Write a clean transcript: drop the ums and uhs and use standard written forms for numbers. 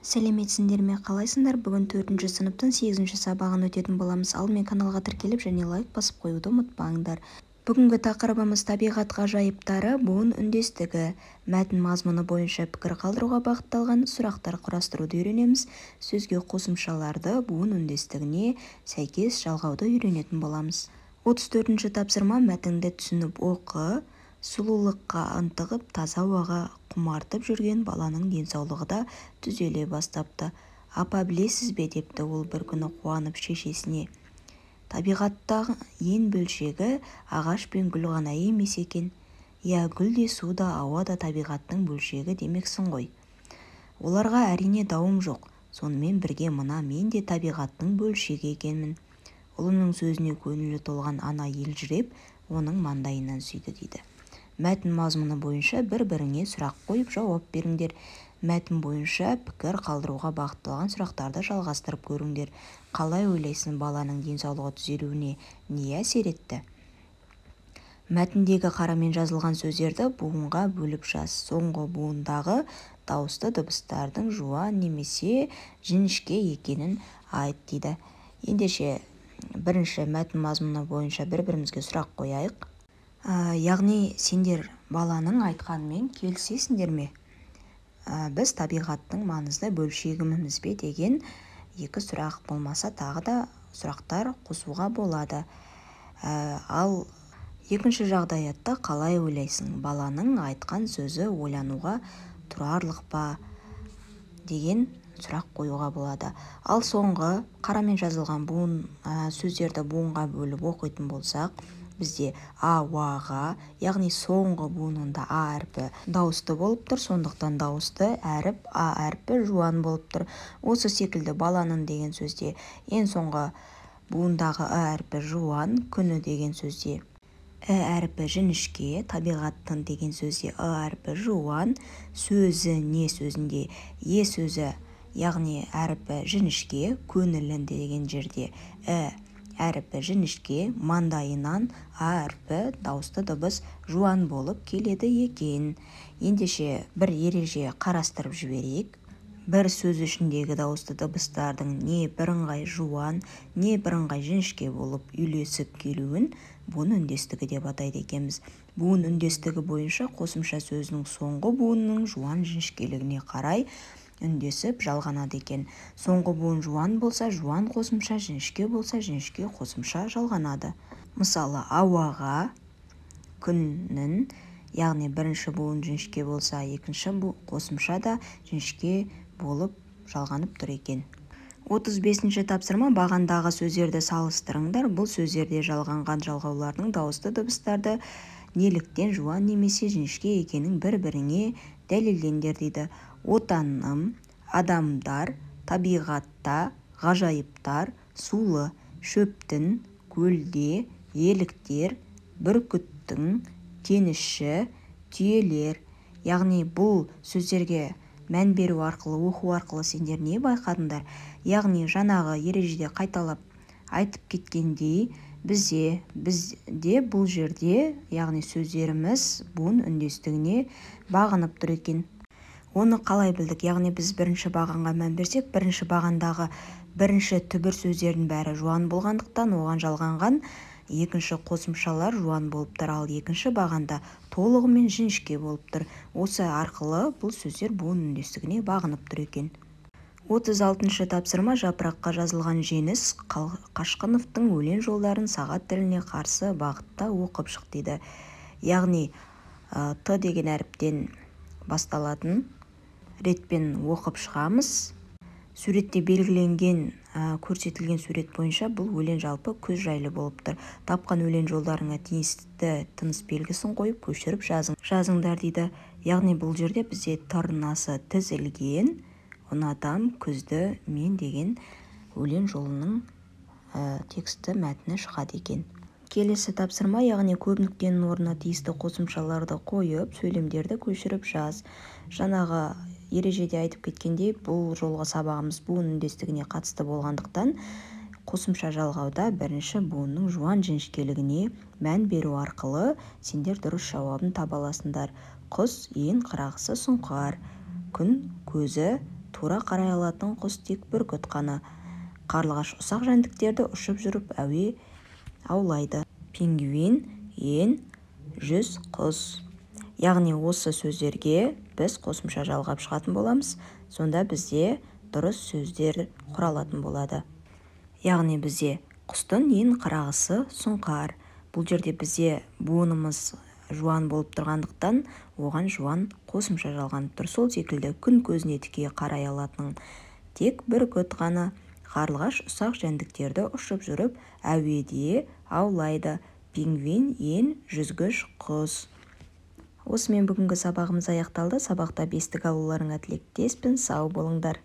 Сәлеметсіңдер ме, қалайсыңдар? Бүгін 4-ші сыныптың 8-ші сабағын өтетін боламыз. Алдымен каналға тіркеліп және лайк басып қоюды ұмытпаңдар. Бүгінгі тақырыбымыз табиғат ғажайыптары, буын үндестігі. Мәтін мазмұны бойынша пікір қалдыруға бағытталған сұрақтар құрастыруды үйренеміз. Сөзге қосымшаларды буын үндестігіне сәйкес жалғауды үйренетін боламыз. 34-ші тапсырма. Мәтінді түсініп оқы. Сұлулыққа ынтығып, таза ауаға құмартып жүрген баланың денсаулығы да түзеле бастапты. «Апа, білесіз бе, – депті ол бір күні қуанып шешесіне. – Табиғаттың ең бөлшегі ағаш пен гүл ғана емес екен». «Иә, гүл де, су да, ауа да табиғаттың бөлшегі демексің ғой. Оларға, әрине, дауым жоқ. Сонымен бірге мына мен де табиғаттың бөлшегі екенмін». Ұлының сөзіне көңілі толған ана елжіреп, оның маңдайынан сүйді дейді. Мәтін мазмұны бойынша бір-біріңе сұрақ қойып жауап беріңдер. Мәтін бойынша пікір қалдыруға бағытталған сұрақтарды жалғастырып көріңдер. Қалай ойлайсың, баланың денсаулығы түзелуіне не әсер етті? Мәтіндегі қарамен жазылған сөздерді буынға бөліп жаз. Соңғы буындағы дауысты дыбыстардың жуан немесе жіңішке екенін айт дейді. Ендеше бірінші мәтін мазмұны бойынша бір-бірімізге сұрақ қояйық. Яғни сендер баланың айтқанымен келісесіңдер ме? Біз табиғаттың маңызды бөлшегіміз бе деген екі сұрақ, болмаса тағы да сұрақтар қосуға болады. Ал екінші жағдаятта қалай ойлайсың, баланың айтқан сөзі ойлануға тұрарлық па деген сұрақ қоюға болады. Ал соңғы қарамен жазылған буын сөздерді буынға бөліп оқитын болсақ, бізде а, уа, ға, яғни соңғы буынында а әрпі дауысты болып тұр, сондықтан дауысты әріп а әрпі жуан болып тұр. Осы секілді баланың деген сөзде ең соңғы буындағы ы әрпі жуан, күні деген сөзде і әрпі жіңішке, табиғаттың деген сөзде ы әрпі жуан, сөзі не сөзінде е сөзі, яғни әрпі жіңішке, көңілін деген жерде і әрпі жіңішке, маңдайынан а әрпі дауысты дыбыс жуан болып келеді екен. Ендеше бір ереже қарастырып жіберейік. Бір сөз ішіндегі дауысты дыбыстардың не бірыңғай жуан, не бірыңғай жіңішке болып үйлесіп келуін буын үндестігі деп атайды екенбіз. Буын үндестігі бойынша қосымша сөзінің соңғы буынының жуан жіңішкелігіне қарай үндесіп жалғанады екен. Соңғы буын жуан болса, жуан қосымша, жіңішке болса, жіңішке қосымша жалғанады. Мысалы, ауаға, күннің, яғни бірінші буын жіңішке болса, екінші қосымша да жіңішке болып жалғанып тұр екен. 35-ші тапсырма. Бағандағы сөздерді салыстырыңдар. Бұл сөздерде жалғанған жалғаулардың дауысты дыбыстарды неліктен жуан немесе жіңішке екенін бір-біріңе дәлелдеңдер дейді. Отаным, адамдар, табиғатта, ғажайыптар, сулы, шөптің, көлде, еліктер, бүркіттің, теңізші, түйелер. Яғни бұл сөздерге мән беру арқылы, оқу арқылы сендер не байқадыңдар? Яғни жаңағы ережеде қайталап айтып кеткендей, бізде бұл жерде, яғни сөздеріміз буын үндестігіне бағынып тұр екен. Оны қалай білдік? Яғни біз бірінші бағанға мән берсек, бірінші бағандағы бірінші түбір сөздердің бәрі жуан болғандықтан, оған жалғанған екінші қосымшалар жуан болып тұр, ал екінші бағанда толығымен жіңішке болып тұр. Осы арқылы бұл сөздер буын үндестігіне бағынып тұр екен. 36-шы тапсырма. Жапыраққа жазылған Жеңіс Қашқыновтың өлең жолдарын сағат тіліне қарсы бағытта оқып шық дейді. Яғни Т деген әріптен басталатын ретпен оқып шығамыз. Суретте белгіленген, көрсетілген сурет бойынша бұл өлең жалпы күз жайлы болып тұр. Тапқан өлең жолдарыңа тиісті тыныс белгісін қойып көшіріп жазыңдар дейді. Яғни бұл жерде бізде тырнасы тізілген ұнатам күзді мен деген өлең жолының тексті мәтіні шығады екен. Келесі тапсырма, яғни көп нүктенің орнына тиісті қосымшаларды қойып, сөйлемдерді көшіріп жаз. Жаңағы ережеде айтып кеткендей, бұл жолғы сабағымыз буын үндестігіне қатысты болғандықтан, қосымша жалғауда бірінші буынның жуан жіңішкелігіне мән беру арқылы сендер дұрыс жауабын таба аласыңдар. Құс ең қырағысы сұңқар, күн көзі Тура қарай алатын құс тек бүркіт қана. Қарлығаш ұсақ жәндіктерді ұшып жүріп әуе аулайды. Пингвин ең жүз құс. Яғни осы сөздерге біз қосымша жалғап шығатын боламыз. Сонда бізде дұрыс сөздер құралатын болады. Яғни бізде құстың ең қырағысы сұңқар. Бұл жерде бізде буынымыз жуан болып тұрғандықтан, оған жуан қосымша жалғанып тұр. Сол секілді күн көзіне тіке қарай алатын тек бүркіт қана. Қарлығаш ұсақ жәндіктерді ұшып жүріп әуеде аулайды. Пингвин ең жүзгіш құс. Осымен бүгінгі сабағымыз аяқталды. Сабақта бестік алуларыңа тілектеспін. Сау болыңдар.